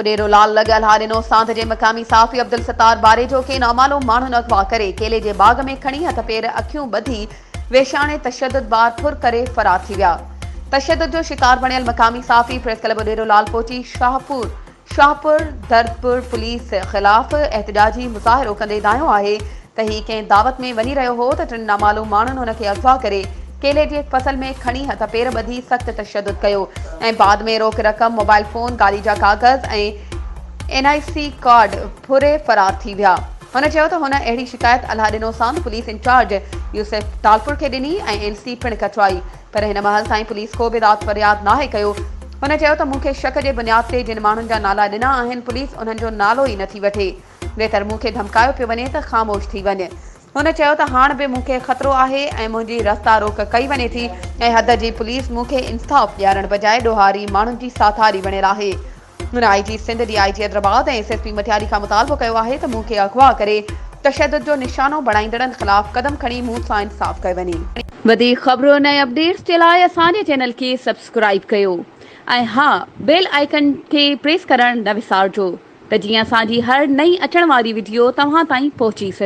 اڏيرو لال لڳ الهاڏنو ساند جي مقامي صحافي عبدالستار باريجو کي نامعلوم ماڻهن اغوا ڪري ڪيلي جي باغ ۾ کڻي هٿ پير اکيون ٻڌي ويشاڻي تشدد بار ڦر ڪري فرار ٿي ويا. تشدد جو شڪار بڻيل مقامي صحافي پريس ڪلب اڏيرو لال پهچي شاهپور شاهپور دردپور پوليس خلاف احتجاجي مظاهرو ڪندي دانهيو آهي ته هي ڪنهن دعوت ۾ وڃي رهيو هو ته ٽن نامعلوم ماڻهن هن کي اغوا ڪري ڪيلي جي فصل ۾ کڻي هٿ پير ٻڌي سخت تشدد ڪيو ۽ بعد ۾ روڪ رقم، موبائل فون، گاڏي جا ڪاغذ ۽ اين آء سي ڪارڊ ڦري فرار ٿي ويا. هن چيو ته هن اهڙي شڪايت الهه ڏنو ساند پوليس انچارج يوسف ٽالپر کي ڏني ۽ اين سي پڻ ڪٽرائي پر هن مهل تائين پوليس ڪو به داد فرياد ناهي ڪيو. هن چيو ته مون کي شڪ جي بنياد تي جن ماڻهن جا نالا ڏنا آهن پوليس انهن جو نالو ئي نٿي وٺي. ويتر مون کي ڌمڪايو پيو وڃي ته خاموش ٿي وڃ. هن چيو ته هاڻ به مون کي خطرو آهي ۽ منهنجي رستا روڪ ڪئي وڃي ٿي ۽ حد جي پوليس مون کي انصاف ڏيارڻ بجاء ڏوهاري ماڻهن جي ساٿاري بڻيل آهي. هن I G Sindh, D I G Hyderabad ۽ S S P Matiari کان مطالبو ڪيو آهي ته مون کي اغوا ڪري تشدد جو نشانو بڻائيندڙن خلاف قدم کڻي مون سان انصاف ڪيو وڃي. وڌيڪ خبرن ۽ اپڊيٽس جي لاء اسان جي چينل کي سبسڪرائيب ڪيو ۽ ها بيل آئيڪن کي پريس ڪرڻ نه وسارجو. ته جيئن اسان جي هر نئين اچڻ واري وڊيو توهان تائين پهچي سگهي.